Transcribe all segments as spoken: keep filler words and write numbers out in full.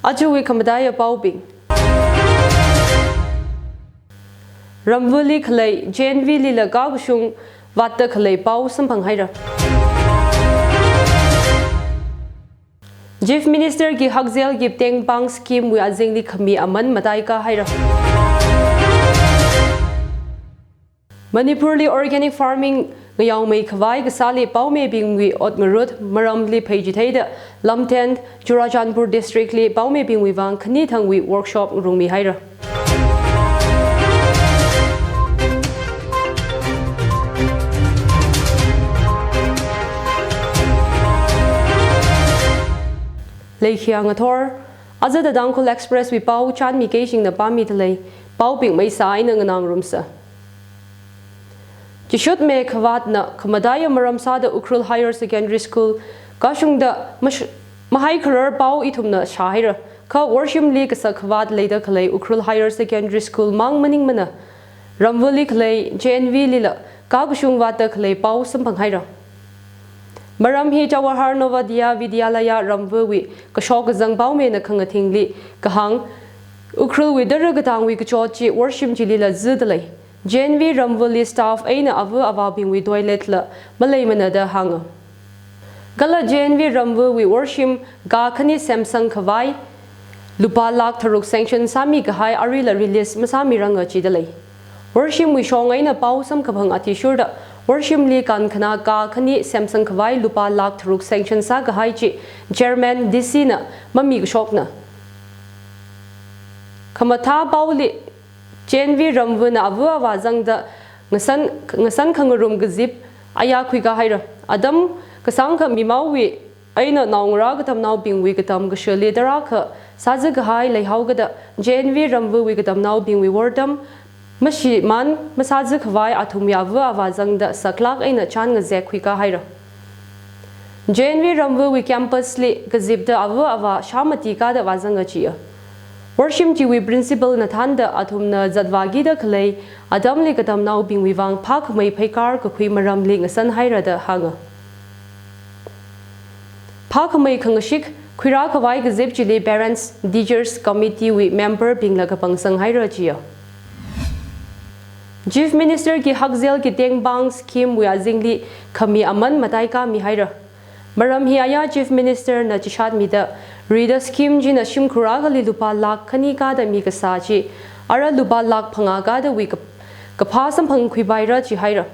Ajawui khamataiya paobing. Ramvali khalei J N V lila kakashung vātda khalei pao samphang haira. Chief Minister ki Hakzel ki Tengpang scheme wui azingli khami aman mataikā haira. Manipur li organic farming ngayaomei khavai kasāli paomeibingwui ot ngarut maramli pheichitheida Lamthen, Churachandpur district li paomeibingwui vang khani thangwui workshop ngarummi haira. Leikhiya ngathor, aja The Tangkhul Express wui pao Chanmi Keishingna pāmida lei, paobing maisa eina nganā ngarumsa. Chishutme khavātna khamataiya maram sāda Ukhrul Higher Secondary School kashungda mash-, mahaikharar pao ithumna shā haira. Kha worshimli kasak khavāt leida khalei Ukhrul Higher Secondary School mang maningmana, Ramvali khalei J N V lila kakashung vātda khalei pao samphang haira. Maram hi Jawahar Navodaya Vidyalaya Ramvawui kashok kazang paomena khangathingli kahāng, Ukhrulwui tara katangwui kachot chi worshim chilila zida lei. J N V Ramvali staff eina ava avābingwui toilet la maleimana da hānga. Kala J N V Ramvawui worshim kā khani semsang khavai lupā lakh tharuk sanction sāmi kahai arila release masāmiranga chida lei. Worshimwui shong eina pao samkaphang athishurda worshimli kankhana kā khani semsang khavai lupā lakh tharuk sanction sākahai chi Chairman D C na mami kashokna. Khamathā paoli J N V Ramvana ava avā zangda ngasan, ngasan khangarum kazip aya khuikā haira. Atam kasāngkha mimaowui eina naongarā katamnaobingwui katam kashili tarākha sāzakahai leihaokada J N V Ramvawui katamnaobingwui wortam mashimān masāzakhavai athumwui ava avā zangda saklāk eina chān ngazek khuikā haira. J N V Ramvawui campus li kazipda ava avā shā mati kāda vāzanga chiya. Worshim chiwui principal na thānda athumna zatvākida khalei atamli katamnaobingwui vang phākhamei pheikar kakhui maramli ngasan haira da hānga. Phākhamei khangashik khuirā khavai kazip chili Parents Teachers Committee wui member bingla kapangsang haira chiya. Chief Minister ki Hakzel ki Tengpang scheme wui azingli khami aman mataikā mihaira. Maram hi aya Chief Minister na chishatmida, rida scheme china shimkhur akhali lupā lakh khani kāda mikasā chi ara lupā lakh phangā kādawui kap-, kaphā samphang khuipaira chihaira.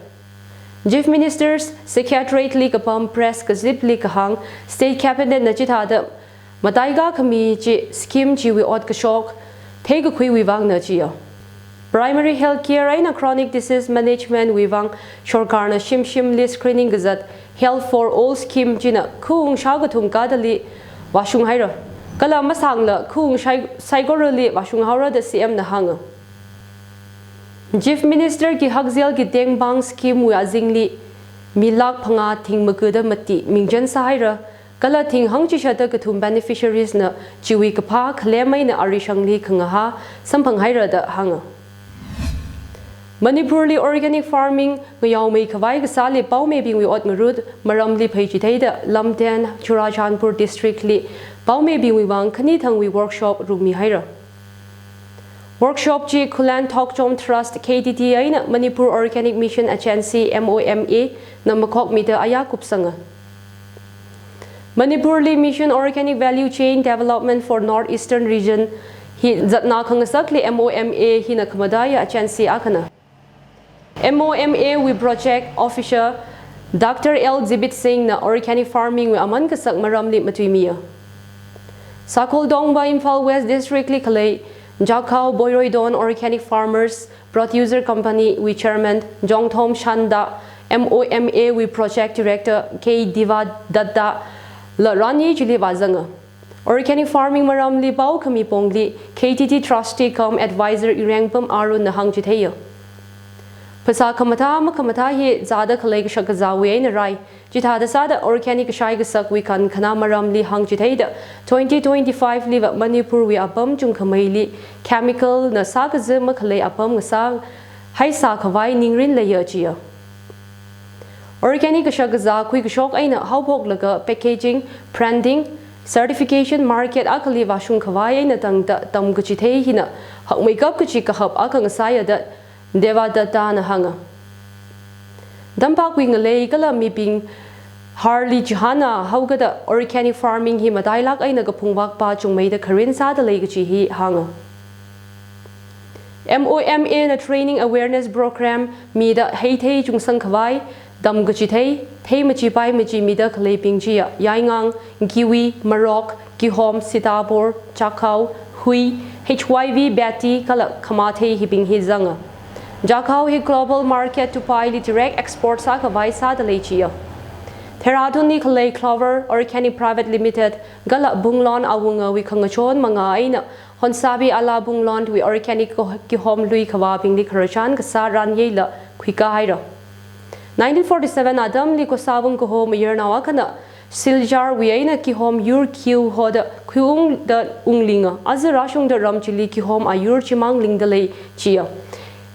Chief Minister's Secretariat li kapam press kazipli kahāng, State Cabinet na chithāda mataikā khami chi scheme chiwui ot kashok theikakhuiwui vangna chiya. Primary health care eina chronic disease management wui vang sorkarna shimshimli screening kazat Health for All scheme china khaung shākathum kādali vāshung haira. Kala masāngla khaung shai-, saikorali vāshung haora da C M na hānga. Chief Minister ki Hakzel ki Tengpang scheme wui azingli mi lakh phangā thing makuda mati mingchan sāhaira. Kala thing hangchishatda kathum beneficiaries na chiwui kaphā khalem eina arishangli khangahā samphang haira da hānga. Manipur li organic farming ngayaomei khavai kasāli paomeibingwui ot ngarut maramli pheichitheida Lamthen, Churachandpur district li paomeibingwui vang khani thangwui workshop ngarummi haira. Workshop chi Khullen Thokchom Trust K T T eina Manipur Organic Mission Agency M O M A na makhokmida aya kupsanga. Manipur li Mission Organic Value Chain Development for North Eastern Region hi zatna khangasakli M O M A hina khamataiya agency akhana. M O M A wui project officer Doctor L Zibit Singh na organic farming wui aman kasak maramli matuimiya. Sakol Dongba Imphal West District li khalei Jakhao Boiroidon Organic Farmers Producer Company wui Chairman Jongthom Shanda, M O M A wui Project Director K Diva Datta la rani chili vāzanga. Organic farming maramli pao khami pongli K T T Trustee cum Advisor Irengpam Arun na hāngchitheiya. Phasā khamathā makhamathā hi zāda khalei kashak kazāwui eina rai. Chithāda sāda organic kashai kasakwui kankhana maramli hāngchitheida twenty twenty-five liva Manipur wui apam chungkhameili chemical na sākaza makhalei apam ngasā haisā khavai ningrin leiya chiya. Organic kashak kazā khuikashok eina haophoklaga packaging, branding, Certification market akhali vāshung khavai eina tangda tamkachithei hina hakmeikap kachi kahap akha ngasāya da Devadatta na hānga. Tampakwui ngalei kala mibing harli chihānna haokada organic farming hi matailāk eina kaphung vākpa chungmeida kharin sāda lei kachi hi hānga. M O M A na training awareness program mida heithei chungsang khavai, tamkachithei, thei machipai machi mida khaleibing chiya, yaingang, kiwi, marok, kihom, sitapor, chakhao, hui, H Y V, beti kala khamathei hibing hi zanga. Chakhao hi global market tupaili direct export sākhavai sāda lei chiya. Dehradunli khalei Clover Organic Private Limited kala Bunglon awungawui khangachon manga eina Honsabi Ala Bunglonwui organic ko-, kihom lui khavābingli khararchan kasā ranyeila khuikahaira. Nineteen forty-seven atamli Kosabung kaho mayarnao akhana Silcharwui eina kihom yur khiu hoda khuiungda unglinga, aja rāshungda ram chili kihom ayur chimang lingda lei chiya.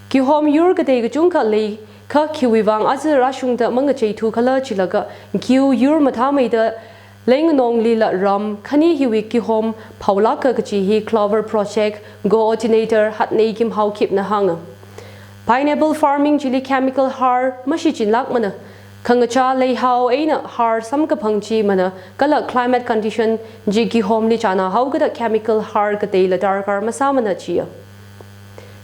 Kihom yur katei kachungkha leikha khiwui vang aja rāshungda mangacheithu khala chilaga khiu yur mathāmeida leinganonglila ram khani hiwui kihom phaolāka kachi hi Clover Project Coordinator Hatneikim Haokipna hānga. Pineapple farming chili chemical har mashichinlākmana. Khangachā leihao eina har samkaphang chi mana kala climate condition chi kihomli chānna haokada chemical har kateila darkar masāmana chiya.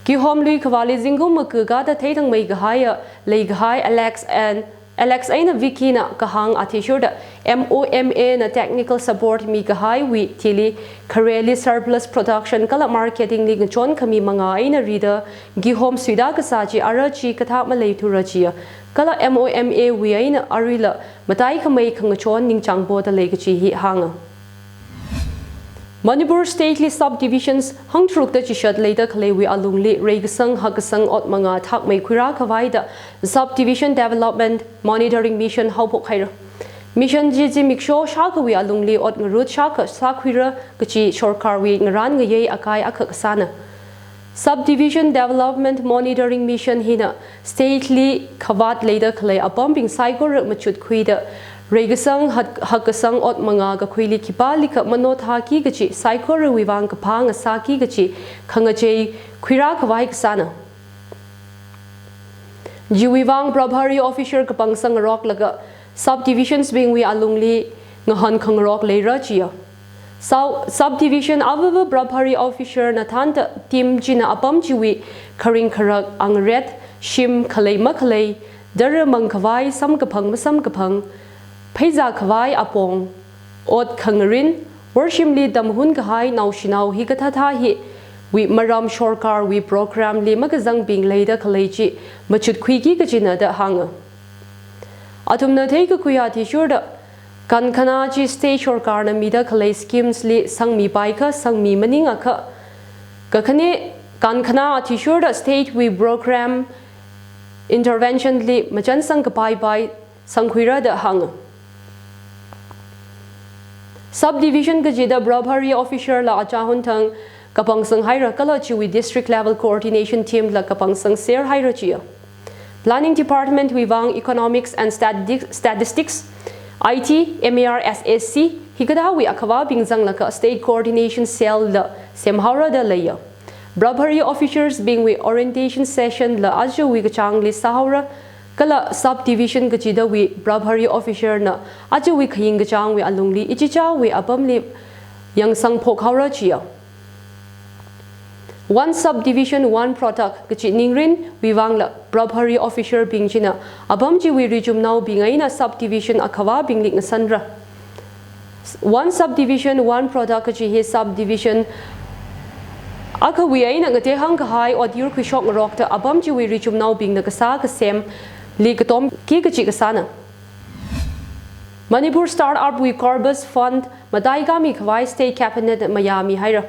Kihom lui khavāli zingkum makakada theithangmei kahaiya leikahai Alex and Alex eina Vicky na kahāng athishurda M O M A na technical support mikahaiwui thili khareli surplus production kala marketing li ngachon khami manga eina rida kihom suida kasā chi ara chi kathā maleithura chiya. Kala M O M A wui eina aruila mataikhamei khangachon ningchāngpoda lei kachi hi hānga. Manipur State li subdivisions hangtharukda chishat leida khaleiwui alungli reikasang hakkasang ot manga thakmei khuirā khavai da Subdivision Development Monitoring Mission haophok haira. Mission chi zimiksho shākhawui alungli ot ngarut shākha sākhuira kachi sorkarwui ngarān ngayei akai akha kasāna. Subdivision Development Monitoring Mission hina state li khavāt leida khalei apambing saikora machutkhuida reikasang hak-, hakkasang ot manga kakhuili khipālikha mano thāki kachi saikorawui vang kaphā ngasāki kachi khangachei khuirā khavai kasāna. Chiwui vang Prabhari Officer kapangsang ngaroklaga subdivisions bingwui alungli ngahānkhangarok leira chiya. Sub-, subdivision avava Prabhari Officer na thānda team china apam chiwui kharing kharak, angret, shim khalei makhalei, tara mang khavai, samkaphang masamkaphang, pheiza khavai apong, ot khangarin, worshimli tamhun kahai naoshinao hikathāthā hiwui maram sorkarwui program li makazangbing leida khalei chi machutkhuiki kachina da hānga. Athumna theikakhui athishurda, kankhana chi state sorkarna mida khalei schemes li sangmipaikha sangmi maningakha, kakhane kankhana athishurda state wui program intervention li machansang kapaipai sangkhuira da hānga. Subdivision kachida Prabhari Officer la achahun thang kapangsang haira kala chiwui district level coordination team la kapangsang ser haira chiya. Planning Department wui vang Economics and Stati-, Statistics, I T, M A R S S C, hikathāwui akhavābing zanglaga State Coordination Cell la semhaora da leiya. Prabhari Officers bingwui orientation session la ajawui kachāngli sāhaora, kala subdivision kachidawui Prabhari Officer na ajawui khaying kachāngwui alungli ichichāwui apamli yangsang phokhaora chiya. One subdivision, one product kachi ningrinwui vangla Prabhari Officer bing china apam chiwui richumnaobing eina subdivision akhavābingli ngasanra. One subdivision, one product kachi hi subdivision akhawui eina ngatehang kahai ot yur khuishok ngarokta apam chiwui richumnaobingna kasā kasemli katomki kachi kasāna. Manipur Startup wui Corpus Fund mataikami khavai State Cabinet mayāmi haira.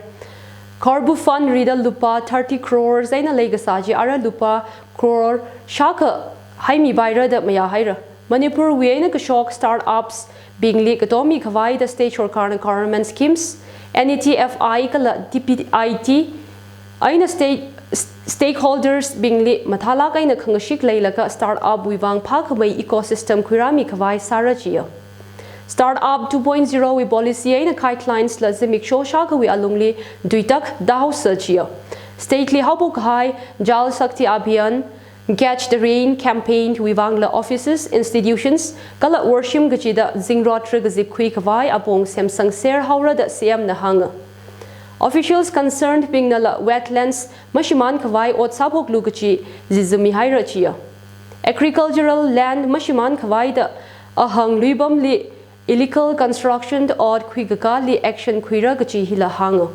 Corpus Fund rida lupā thirty crores eina leikasā chi ara lupā crore shākha haimipaira da mayā haira. Manipur wui eina kashok startups bingli katomi khavai da state sorkarna government schemes, N E T F I kala D B I T eina state, s-, stakeholders bingli mathālāk eina khangashik leilaga startup wui vang phākhamei ecosystem khuirāmi khavai sāra chiya. Startup two point zero wui policy eina guidelines la zimiksho shākhawui alungli tuitak tāhaosa chiya. State li haophok kahai Jal Shakti Abhiyan, Catch the Rain campaign wui vangla offices, institutions, kala worshim kachida zingrot rakazip khuikhavai apong semsangser haora da C M na hānga. Officials concerned bingna la wetlands mashimān khavai ot sāphoklu kachi zizumi haira chiya. Agricultural land mashimān khavai da ahang luipamli illegal construction ot khuikakāli action khuira kachi hila hānga.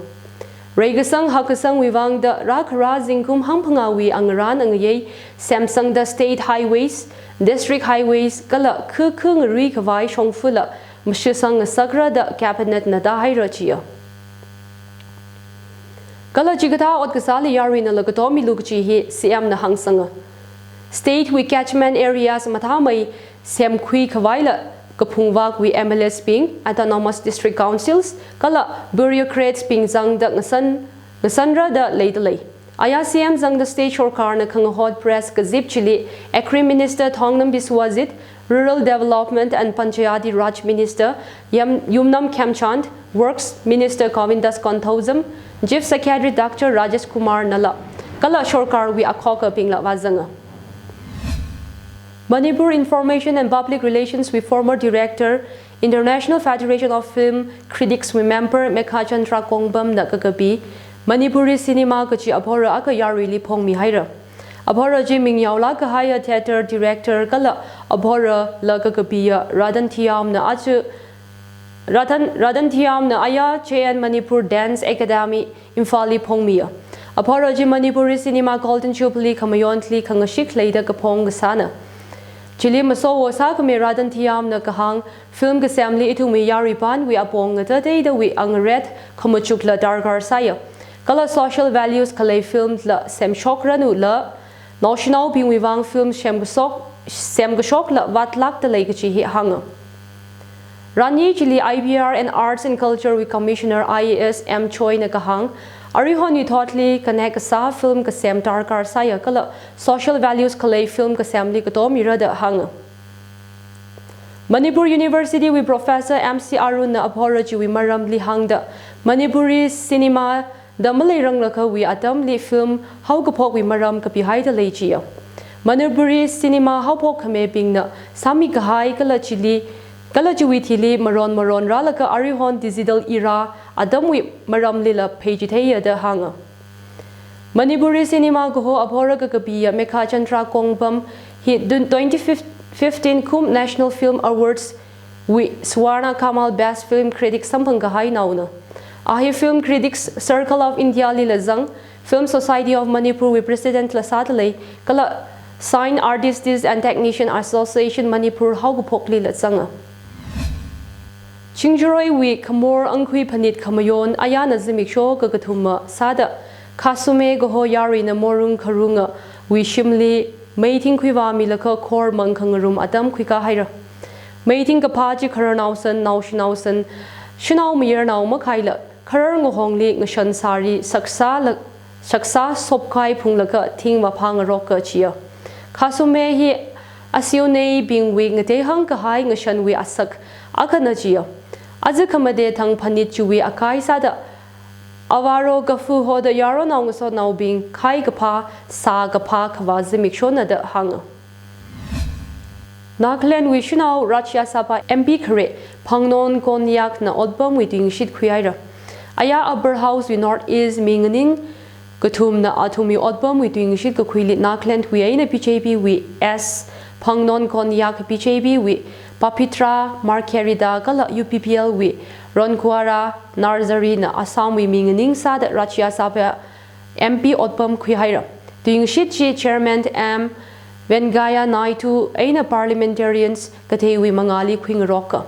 Reikasang hakkasangwui vangda rākhara zingkum hangphangāwui angarān angayei semsangda state highways, district highways, kala khu khu ngarui khavai shongfala mashitsang ngasakra da cabinet na tāhaira chiya. Kala chikathā ot kasāli yaruina la katom milu kachi hi C M na hāngsanga. State wui catchment areas mathāmei semkhui khavaila kaphungvakwui M L As bing, Autonomous District Councils, kala bureaucrats bing zangda ngasan, ngasanra da leida lei. Aya C M zangda state sorkarna khangahot press kazip chili Agri Minister Thongam Biswajit, Rural Development and Panchayati Raj Minister Yam-, Yumnam Khemchand, Works Minister Govindas Konthoujam, Chief Secretary Doctor Rajesh Kumar nala, kala sorkarwui akhokabingla vāzanga. Manipur Information and Public Relations wui former director, International Federation of Film Critics wui member Meghachandra Kongbam na kakapi, Manipuri cinema kachi abhora akha yaruili phongmi haira. Abhora chi mingyaolāk kahaiya theatre director kala abhora la kakapiya Radan Thiyam na achu Radan, Radan Thiyam na aya J N Manipur Dance Academy Imphal li phongmiya. Abhora chi Manipuri cinema Golden Jubilee khamayonli khangashik leida kaphong kasāna. Chili masowo sākhami Radan Thiyam na kahāng film kasemli ithumwui yaruipānwui apong ngatateidawui angaret khamachukla darkar sāya. Kala social values khalei film la semshokranu la, naoshinaobingwui vang film semkashok, semkashokla vātlākda lei kachi hi hānga. Rani chili I P R and Arts and Culture wui Commissioner I A S M Choi na kahāng, aruihonwui thotli connect kasā film kasem darkar sāya kala social values khalei film kasemli katom mira da hānga. Manipur University wui Professor M C Arun na abhora chiwui maramli hāngda, Manipuri cinema da maleiranglakhawui atamli film haokaphokwui maram kapihaida lei chiya. Manipuri cinema haophok khamebingna sāmi kahai kala chili, kala chiwui thili maron maron rālaga aruihon digital era atamwui maramlila pheichitheiya da hānga. Manipuri cinema kaho abhora kakapiya Meghachandra Kongbam hi tun twenty fifteen Kum National Film Awards wui Swarna Kamal Best Film Critic samphang kahai naona. A hi Film Critics Circle of India lila zang, Film Society of Manipur wui President la sāda lei, kala Sign Artists and Technician Association Manipur haokaphoklila zanga. Chingjaroiwui khamor angkhui phanit khamayon ayana zimiksho kakathuma sāda, Khasume kaho yaruina morung kharungawui shimli mei thingkhuivāmilaga khor mang khangarum atam khuikā haira. Mei thingkaphā chi khararnaosan, naoshinaosan, shanao mayarnao makhaila, kharar ngahongli ngashan sari saksā la, saksā sopkhai phunglaga thing maphā ngaroka chiya. Khasume hi asiuneibingwui ngateihang kahai ngashanwui asak akhana chiya. Aja khamade thang phanit chiwui akai sāda, avāro kafu hoda yaronao ngasotnaobing khai kaphā, sā kaphā khavā zimikshona da hānga. Nagalandwui shanao Rajya Sabha M P khare Phangnon Konyak na otpamwui tuingashit khuihaira. Aya Upper House wui North East mi nganing kathumna athumwui otpamwui tuingashit kakhuili Nagalandwui eina B J P wui S Phangnon Konyak, B J P wui Papitra Margherita kala U P P L wui Ronkuara Narzary na Assamwui mi nganing sāda Rajya Sabha M P otpam khuihaira. Tuingashit chi Chairman M Venkaiah Naidu eina parliamentarians katheiwui mangāli khuingaroka.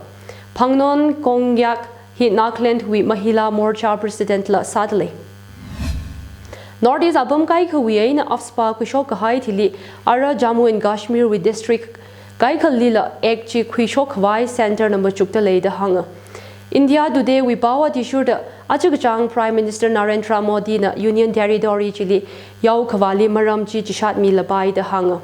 Phangnon Konyak hi Nagalandwui Mahila Morcha President la sāda lei. North East apam kaikhawui eina AFSPA khuishok kahai thili ara Jammu and Kashmir wui district kaikhalila Act chi khuishok khavai Centre na machukda lei da hānga. India Today wui pao athishurda aja kachāng Prime Minister Narendra Modi na Union Territory chili yao khavāli maram chi chishatmilapai da hānga.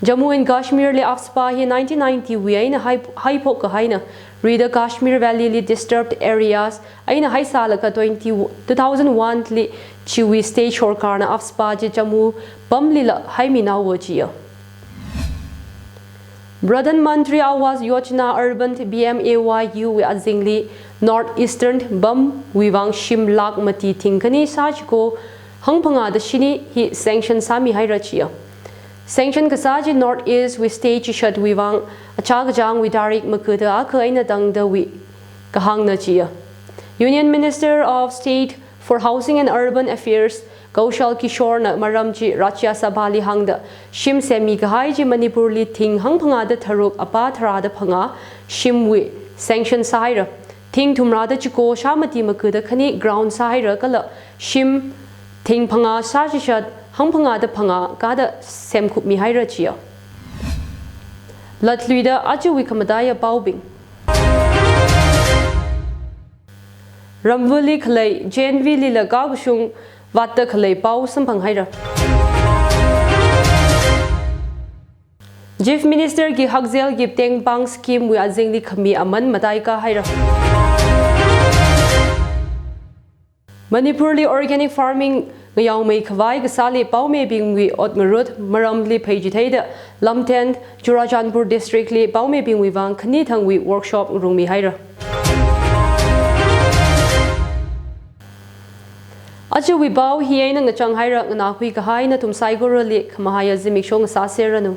Jammu and Kashmir li afspa hi nineteen ninety wui eina hai, haiphok kahaina. Rida Kashmir Valley li disturbed areas eina haisālaga twenty, two thousand one li chiwui state sorkarna afspa chi Jammu pamlila haiminaowa jiya. Pradhan Mantri Awas Yojana Urban, P M A Y U wui azingli North Eastern pamwui vang shim lakh mati thing khani sāchiko hangphangā da shini hi sanction sāmihaira jiya. Sanction kasā chi North East wui state chishatwui vang achā kachāngwui tarik makada akha eina tangdawui kahāngna jiya. Union Minister of State for Housing and Urban Affairs Kaushal Kishore na maram chi Rajya Sabha li hāngda shim semmi kahai chi Manipur li thing hangphangā da tharuk apa tharā da phangā shimwui sanction sāhaira. Thing thumrā da chiko shā mati makada khani ground sāhaira kala shim thing phangā shā chishat hangphangā da phangā kada semkhupmihaira jiya. Latluida ajawui khamataiya paobing. Ramvali khalei J N V lila kakashung vātda khalei pao samphanghaira. Chief Minister ki Hakzel Kipteng Pang scheme wui azingli khami aman mataikāhaira. Manipur li organic farming ngayaomei khavai kasāli paomibingwui ot ngarut maramli pheichitheida Lamthen, Churachandpur District li paomibingwui vang khani thangwui workshop ngarummihaira. Ajawui pao hi eina ngachanghaira, nganākhui kahai nathum saikorali khamahaiya zimiksho ngasāserranu.